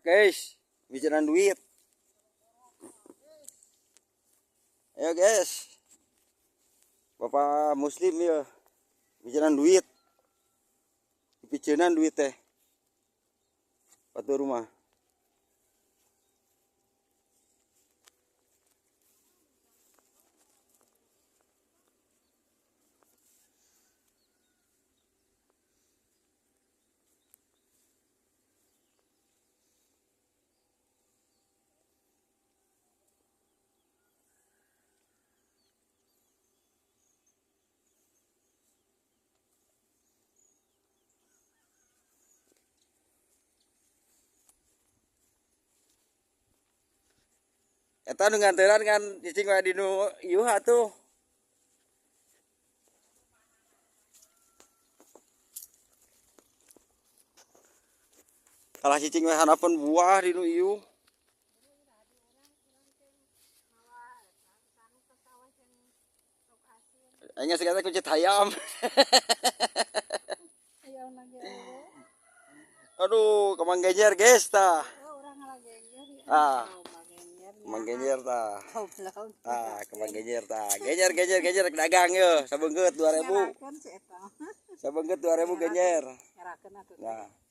Guys, bijiran duit. Ayo guys. Bapak Muslim ya. Bijiran duit. Pijenan duit teh. Batu rumah. Eta nu nganteran kan cicing wae dinu ieu atuh. Kalah cicing wae hanapeun buah dinu ieu. Aing geus kata kucit hayam. Aduh, kemang genjer guys tah. Ah. Kemang genjer tah. Ah, kemang genjer tah. Genjer genjer genjer dagang ye, sabeungkeut 2000. Sabeungkeut 2000 genjer. Nah.